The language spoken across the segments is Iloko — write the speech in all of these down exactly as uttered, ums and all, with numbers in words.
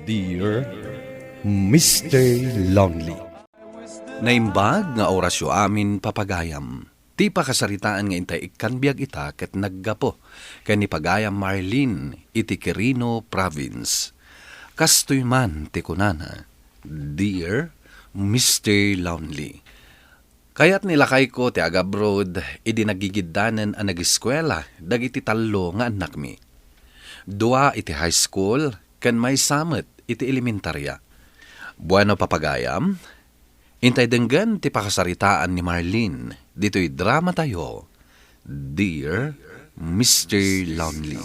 Dear Mister Lonely. Naimbag nga orasyo amin, papagayam. Ti pakasaritaan nga intay ikkan biag ita ket naggapu ken ni pagayam Marlene iti Quirino Province. Kastoy man ti kunana, "Dear Mister Lonely, kayat ni lakayko ti agabroad idi nagigiddanen a nageskuela dagiti tallo nga annakmi. Dua iti high school ken maysa met iti elementarya." Bueno, papagayam, intay denggen ti pakasaritaan ni Marlene ditoy dramatayo, Dear Mister Lonely.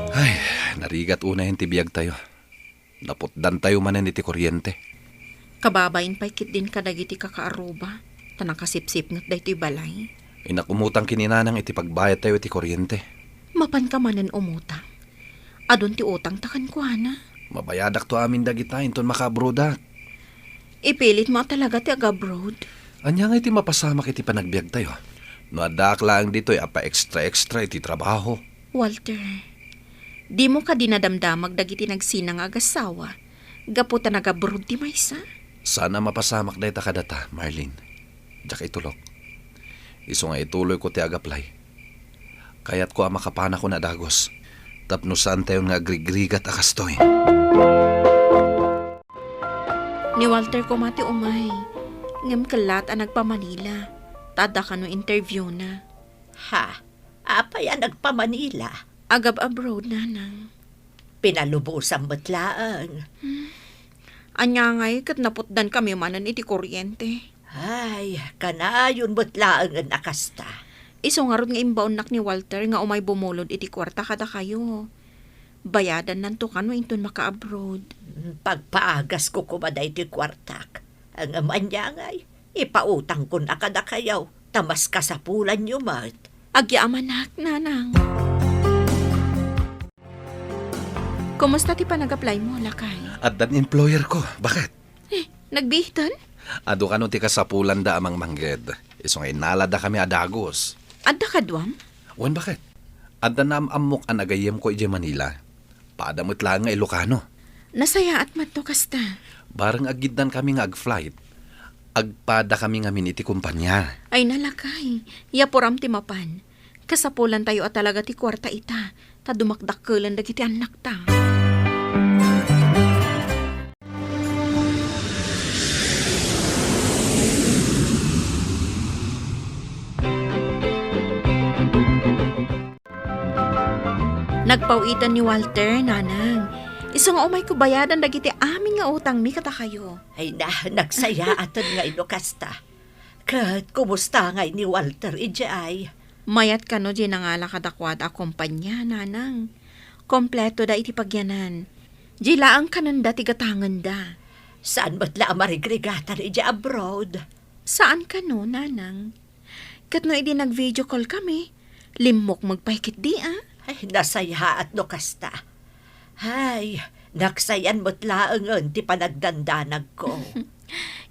Ay, narigat unayen ti biagtayo. Naputdantayo manen iti kuryente. Kababain pay ketdin kadagiti kakaarruba, ta nakasipsipnget daytoy balay. Innak umutang ken ni nanang iti pagbayadtayo iti kuryente. Mapanka manen umutang? Adun ti utangta kenkuana. Mabayadakto amin dagita inton makaabroadak. Ipilitmo a talaga ti agabroad? Ania ngay ti mapasamak iti panagbiagtayo? No addaak laeng ditoy a pa-extra-extra iti trabaho. Walter, dimo kadi nadamdamag dagiti nagsina nga agassawa gapu ta nagabroad ti maysa? Saan a mapasamak dayta kadata, Marlene. Diak itulok. Isu nga ituloyko ti agaplay. Kayatko a makapanakon a dagus tapno saantayon nga agrigrigat a kastoy. Ni Walter koma ti umay, ngem kellat a nagpa-Manila, ta adda kano interviewna. Ha? Apay a nagpa-Manila? Agab-abroad, nanang. Pinalubosan met laeng. Ania ngay ket naputdankami manen iti kuryente? Ay, kanayon met laengen a kasta. Isu ngarud nga imbaonnak ni Walter nga umay bumulod iti kuarta kadakayo. Bayadannanto kano inton makaabroad. Pagpaagasko koma daytoy kuartak. Ngem ania ngay, ipautangkon a kadakayo, ta mas kasapulanyo met. Agyamanak, nanang. Kumusta ti panagaplaymo, lakay? Addan employer ko. Bakit? Eh, nagbiitan? Adu kano ti kasapulanda a mangmangged. Isu nga innaladakami a dagus. Adda kaduam? Wen, bakit? Adda naam-ammok a nagayyemko idiay Manila. Pada met laeng nga Ilocano. Nasayaat met no kasta. Bareng aggiddankami nga ag-flight, agpadakami ngamin iti kompania. Ay, nalakay. Yapuram ti mapan. Kasapulantayo a talaga ti kuarta ita, ta dumakdakkelen dagiti annakta. Nagpaw-iten ni Walter, nanang. Isu nga umayko bayadan dagiti amin nga utangmi kadakayo. Ay na, nagsayaaten nga no kasta. Ket kumusta ngay ni Walter idiay? Mayat kano diay nangala kadakuada a kompania, nanang. Kompleto da iti pagyanan. Diay laeng kanenda ti gatangenda. Saan met la a marigrigatan idiay abroad? Saan kano, nanang. Ket no idi nag-video call kami, limmukmeg pay ketdi a. Ay, nasayaat no kasta. Ay, nagsayan met laengen ti panagdandanagko.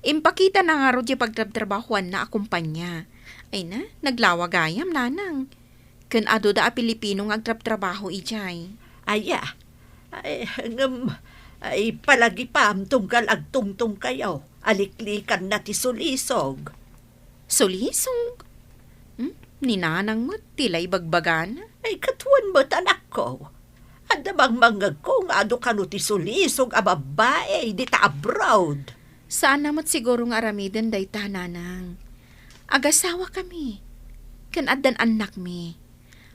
Impakitana ngarud ti pagtrabtrabahoanna a kompania. Ay na, naglawa gayam, nanang. Ken aduda a Pilipino nga agtrabtrabaho idiay. Aya, ay, ngem, ay, palagipam tunggal agtungtungkayo, aliklikanna ti sulisog. Sulisog? Hmm? Ni nanang met ti la ibagbagana? Ay, ket wen met, anakko. Adda mangmangngegko nga adu kano ti sulisog a babbai dita abroad. Saanna met siguro nga aramiden dayta, nanang. Agasawakami, ken addan annakmi.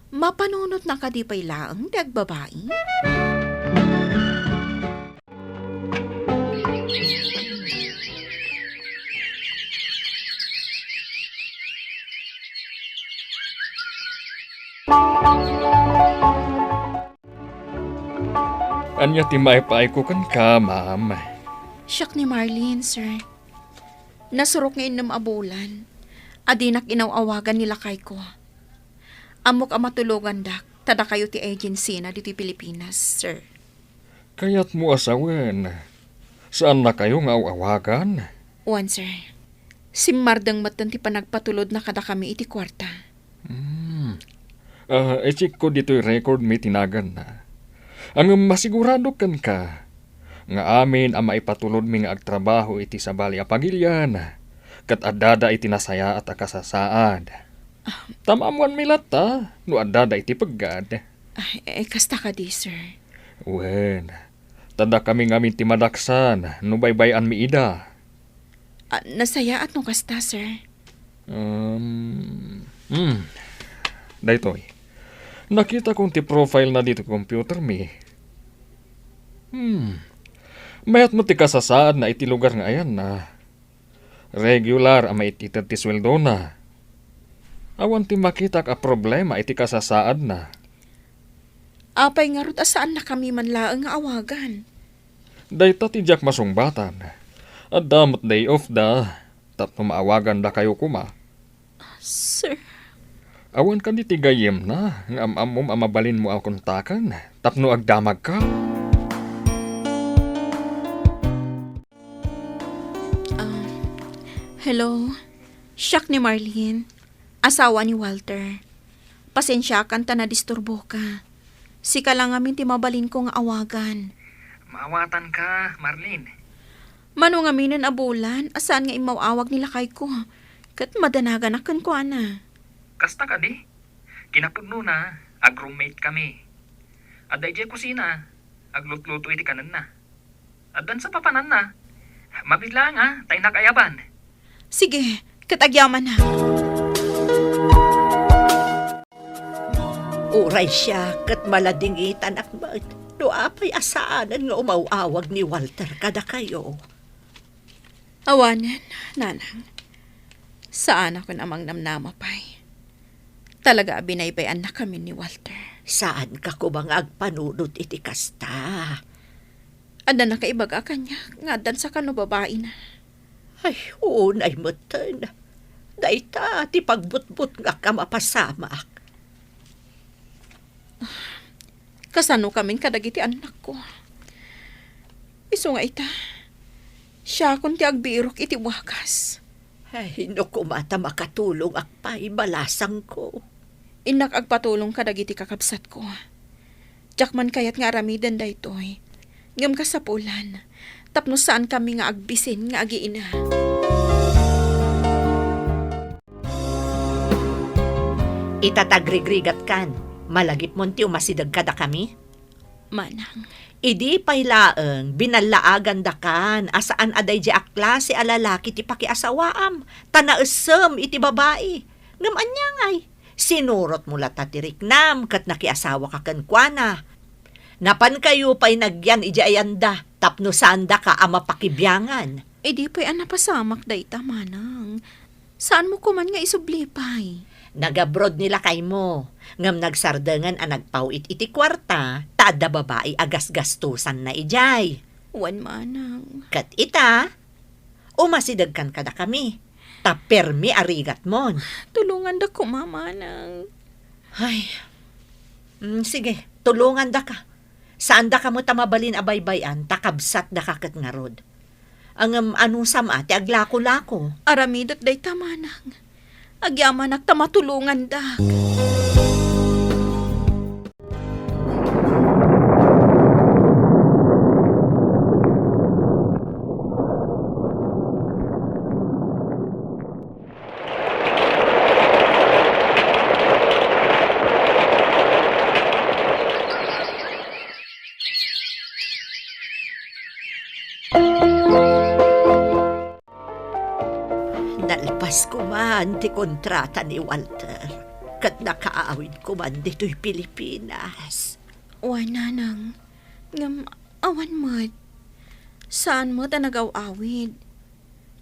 Mapanunotna kadi pay laeng ti agbabai? Ania ti maipaayko kenka, ma'am? Siak ni Marlene, sir. Nasurok nga innem a bulan a dinak inaw-awagan ni lakayko. Ammok a matulogandak, ta dakayo ti agency na ditoy Pilipinas, sir. Kayatmo a sawen, saannakayo nga aw-awagan? Wen, sir. Simmardeng metten ti panagpatulodna kadakami iti kuarta. Hmm. Ah, i-check ko ditoy record mi ti naganna. Ngem masiguradok kenka nga amin a maipatulodmi nga agtrabaho iti sabali a pagilian, ket addada iti nasayaat a kasasaad. Ta maammoanmi latta no addada iti peggad. Ah, eh, kasta kadi, sir? Wen, ta dakami ngamin ti madaksan no baybay-anmi ida. Ah, nasayaat no kasta, sir. Um, hmm. Daytoy. Nakitakon ti profile na ditoy computermi. Hmm. Mayat met ti kasasaadna iti lugar nga ayanna. Regular a maitited ti sueldona. Awan ti makitak a problema iti kasasaadna. Apay ngarud a saannakami man laeng nga awagan? Dayta ti diak masungbatan. Adda met day off da, tapno maawagandakayo koma. Sir. Awan kadi ti gayyemna nga am-ammom a mabalinmo a kontaken tapno agdamagka? Ah, hello. Siak ni Marlene, asawa ni Walter. Pasensiakan ta nadisturboka. Sika la ngamin ti mabalinko nga awagan. Maawatanka, Marlene. Mano ngaminen a bulan a saan nga immaw-awag ni lakayko, ket madanaganak kenkuana. Kasta kadi? Kinapudnona, ag-roommate kami. Adda idiay kusina, aglutluto iti kanenna. Addan sa papananna. Mabiit laeng, a, ta innak ayaban. Sige, ket agyamanak. Uray siak ket maladingitanak met no apay a saanen nga umaw-awag ni Walter kadakayo. Awanen, nanang. Saanakon a mangnamnama pay. Talaga a binaybay-annakamin ni Walter. Saanka koma nga agpanunot iti kasta. Adda nakaibaga kaniak nga addan sa kano babaina. Ay, unay metten. Dayta ti pagbutbutngak a mapasamak. Kasano kamin kadagiti annakko? Isu nga ita, siakon ti agbirok iti wagas. Ay, no koma ta makatulongak pay, balasangko. Innak agpatulong kadagiti kakabsatko. Diak man kayat nga aramiden daytoy. Ngem kasapulan, tapno saankami nga agbisin nga agiina. Ita ta agrigrigatkan, malagipmon ti umasideg kadakami? Manang. Idi pay laeng, binallaagandakan a saan a daydiay a klase a lalaki ti pakiasawaam, ta naessem iti babai. Ngem ania ngay? Sinurotmo latta ti riknam ket nakiasawaka kenkuana. Napankayo pay nagyan idiay ayanda tapno saandaka a mapakibiangan. Idi pay a napasamak dayta, manang. Saanmo koman nga isubli pay? Nag-abroad ni lakaymo, ngem nagsardengen a nagpaw-it iti kuarta ta adda babai a gasgastosanna idiay. Wen, manang. Ket ita, umasidegkan kadakami, ta permi a rigatmon. Tulongandak koma, manang. Ay. Mm, sige, tulongandaka. Saandaka met a mabalin a baybay-an, ta kabsatdaka ket ngarud. Ngem anusam a ti aglakolako? Aramidek dayta, manang. Agyamanak ta matulongandak. Nalpas koman ti kontrata ni Walter, ket nakaawid koman ditoy Pilipinas. Wen, nanang, ngem awan met. Saan met a nagaw-awid.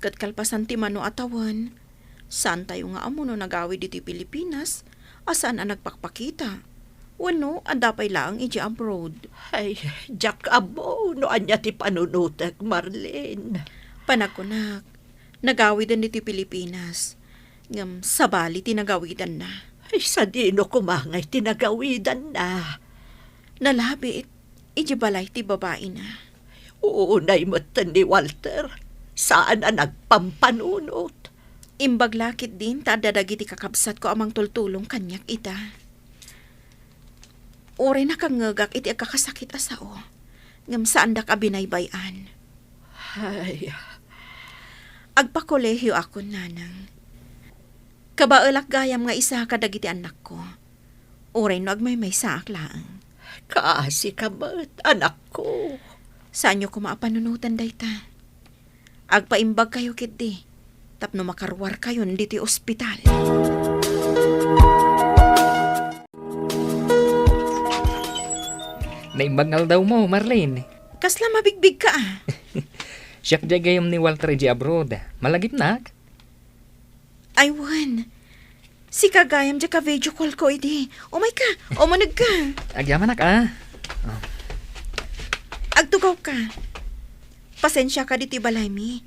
Ket kalpasan ti mano a tawen, saantayo nga ammo no nagawid iti Pilipinas a saan a nagpakpakita wenno adda pay laeng idiay abroad. Ay, diak ammo no ania ti panunotek, Marlene. Panagkunak, nagawiden iti Pilipinas, ngem sabali ti nagawidanna. Ay, sadino koma ngay ti nagawidanna? Nalabit idiay balay ti babaina. Unay metten ni Walter. Saan a nagpampanunot. Imbag la ketdin ta adda dagiti kakabsatko a mangtultulong kaniak ita. Uray nakangngegak iti agkakasakit a sao, ngem saandak a binaybay-an. Ay. Agpakolehioakon, nanang. Kabaelak gayam nga isa kadagiti annakko. Uray no agmaymaysaak laeng. Kaasika met, anakko. Saanyo koma a panunoten dayta. Agpaimbagkayo ketdi tapno makaruarkayon ditoy ospital. Naimbag nga aldawmo, Marlene. Kasla mabigbigka, a. Siak diay gayam ni Walter idiay abroad. Malagipnak? Ay, wen. Sika gayam diay ka-video call-ko idi. Umayka, umunegka. Agyamanak, a. Oh. Agtugawka. Pasensiaka ditoy balaymi.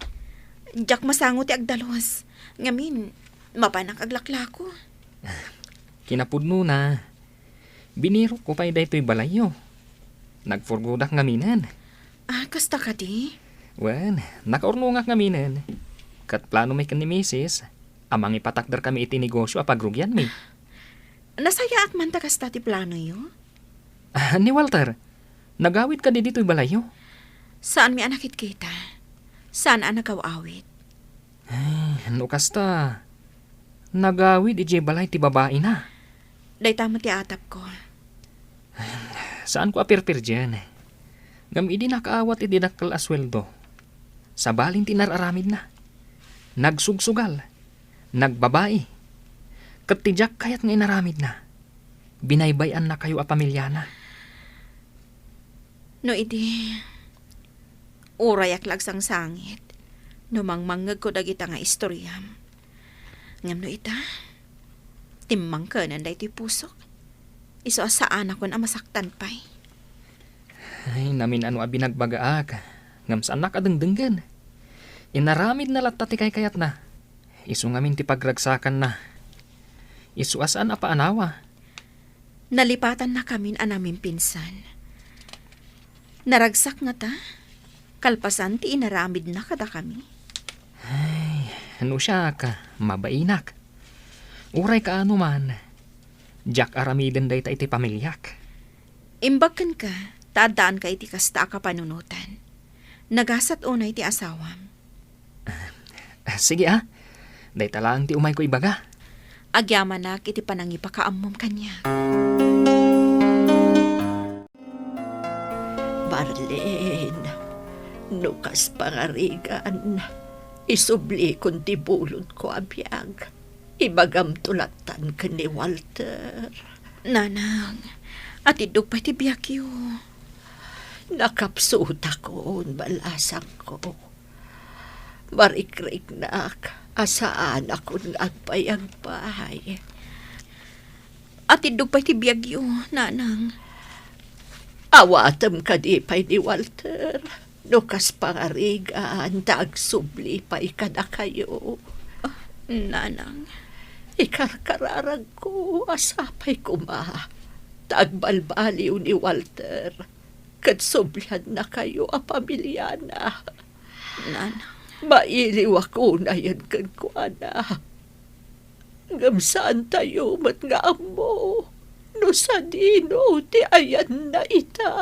Diak masango ti agdalus. Ngamin, mapanak aglaklako. Kinapudnona, binirokko pay daytoy balayyo. Nagpurgodak ngaminen. Ah, kasta kadi? Wen, nakaurnongak ngaminen. Ket plano mi ken ni Misis a mangipatakderkami iti negosio a pagrugianmi. Nasayaat man ta kasta ti planoyo? Ah, ni Walter, nagawid kadi ditoy balayyo? Saanmi a nakitkita. Saan a nagaw-awid. Ay, no kasta, nagawid idiay balay ti babaina. Dayta met ti atapko. Saanko a pirpirdien. Ngem idi nakaawat iti dakkel a sueldo, sabalin ti inar-aramidna. Nagsugsugal, nagbabai, ket ti diak kayat nga inaramidna, binaybay-annakayo a pamiliana. No idi, urayak la agsangsangit no mangmangngegko dagita nga istoriam. Ngem no ita, timmangkenen daytoy pusok. Isu a saanakon a masaktan pay. Ay, namin-ano a binagbagaak, ngem saannak a dengdenggen. Inaramidna latta ti kaykayatna. Isu ngamin ti pagragsakanna. Isu a saan a paanawa. Nalipatannakamin a namimpinsan. Naragsak ngata, kalpasan ti inaramidna kadakami. Ay, no siak, mabainak. Uray kaano man, diak aramiden dayta iti pamiliak. Imbag kenka, ta addaanka iti kasta a kapanunotan. Nagasat unay ti asawam. Ah, sige, a. Dayta laeng ti umayko ibaga. Agyamanak iti panangipakaammom kaniak. Marlene, no kas pangarigan, isublikon ti bulodko a biag. Ibagamto lattan ken ni Walter. Nanang, atiddog pay ti biagyo. Nakapsutakon, balasangko. Marikriknak a saanakon nga agpayagpay. Atiddog pay ti biagyo, nanang. Awatem kadi pay ni Walter no kas pangarigan ta agsubli pay kadakayo? Ah, nanang. Ikarkararagko a sapay koma ta agbalbaliw ni Walter ket subliannakayo a pamiliana. Nanang. Mailiwak unayen kenkuana. Ngem saantayo met nga ammo no sadino ti ayanna ita.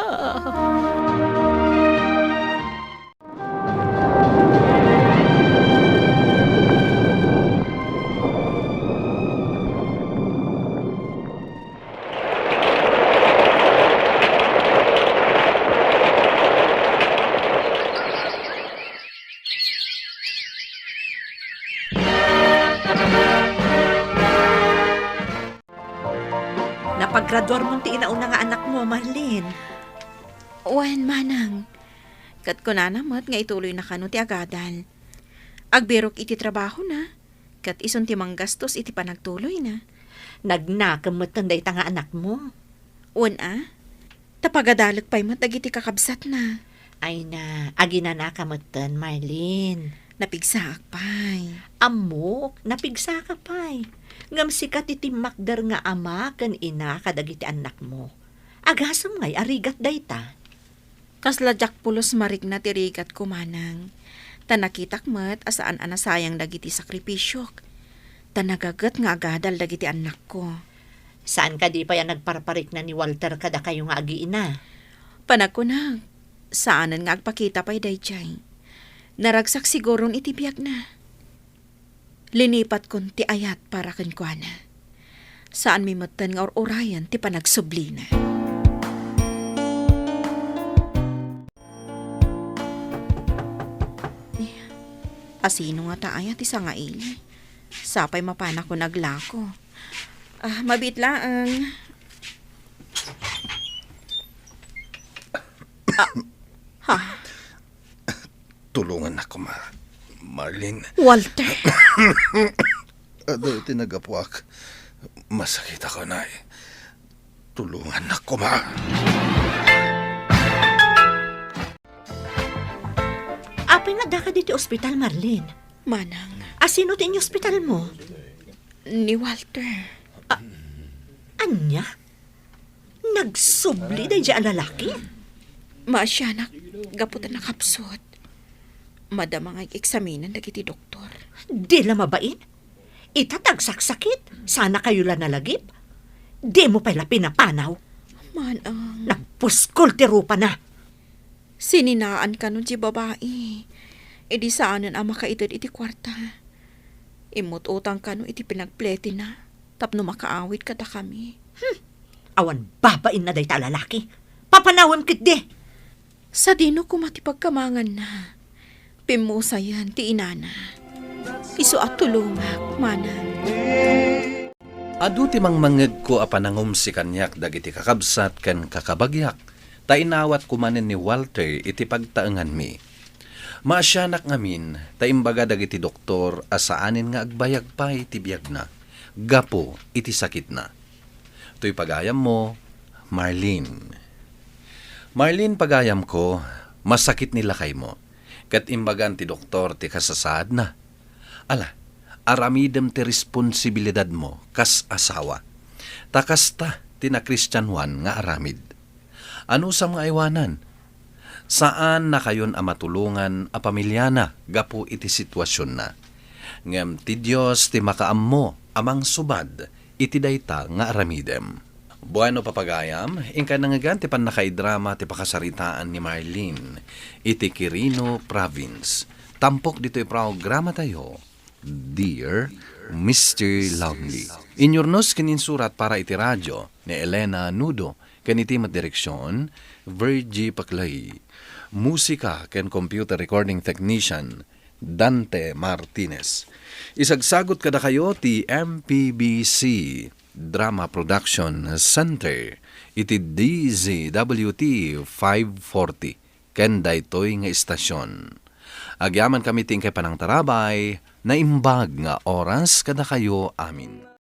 Napagraduarmon ti inauna nga anakmo, Marlene. Wen, manang. Ket kunana met nga ituloyna kano ti agadal. Agbirok iti trabahona, ket isun ti manggastos iti panagtuloyna. Nagnakem metten dayta nga anakmo. Wen a, ta pagadalek pay met dagiti kakabsatna. Ay na, aginanaka metten, Marlene. Napigsaak pay. Ammok, napigsaka pay. Ngem sika ti timmakder nga ama ken ina kadagiti annakmo. Agasem ngay a rigat dayta? Kasla diak pulos marikna ti rigatko, manang. Ta nakitak met a saan a nasayang dagiti sakripisiok. Ta nagaget nga agadal dagiti annakko. Saan kadi pay a nagparparikna ni Walter kadakayo nga agiina? Panagkunak, saanen nga agpakita pay daydiay. Naragsak siguron iti biagna. Linipatkon ti ayat para kenkuana. Saanmi metten nga ur-urayen ti panagsublina. Asino ngata aya ti sangaili? Sapay mapanakon aglako. Ah, mabiit laeng. Ah, ha? Tulongannak koma, Marlene. Walter. Adu ti nagapuak. Masakitak unay. Tulongannak koma. Apay nga addaka ditoy ospital, Marlene? Manang. Asino ti inyospitalmo? Ni Walter. A-, ania? Nagsubli daydiay a lalaki? Maasianak, gapu ta nakapsut. Madama nga ig-eksaminen dagiti doktor. Di la mabain? Ita ti agsaksakit, saan kayo la nalagip? Dimo pay la pinapanaw. Manang. Nagpuskol ti rupana. Sininaan kano ti babai. Idi saanen a makaited iti kuarta. Immut-utang kano iti pinagpletina tapno makaawid kadakami. Hmm. Awan babainna dayta a lalaki. Papanawem ketdi. Sadino koma ti pagkamanganna. Pimmusayen ti inana. Isu a tulongak, manang. Adu ti mangmangngegko a panangumsi kaniak dagiti kakabsat ken kakabagiak, ta inawatko manen ni Walter iti pagtaenganmi. Maasianak ngamin ta imbaga dagiti doktor a saanen nga agbayag pay ti biagna gapu iti sakitna. Toy pagayammo, Marlene. Marlene, pagayamko, masakit ni lakaymo, ket imbagan ti doktor ti kasasaadna. Ala, aramidem ti responsibilidadmo kas asawa. Ta kasta ti nakristianoan nga aramid. Anusam nga aywanan? Saannakayon a matulongan a pamiliana gapu iti situasionna. Ngem ti Dios ti makaammo a mangsubad iti dayta nga aramidem. Bueno, papagayam, inkay nangngegan ti pannakaidrama ti pakasaritaan ni Marlene iti Quirino Province. Tampok ditoy programatayo, Dear Mister Lonely. Inyurnos ken insurat para iti radio ni Elena Nudo, ken iti met direksion, Virgie Paclay. Musika ken computer recording technician, Dante Martinez. Isagsagut kadakayo ti M P B C Drama Production Center iti D Z W T five forty ken daytoy nga istasion. Agyamankami ti inkay panangtarabay, naimbag nga oras kadakayo amin.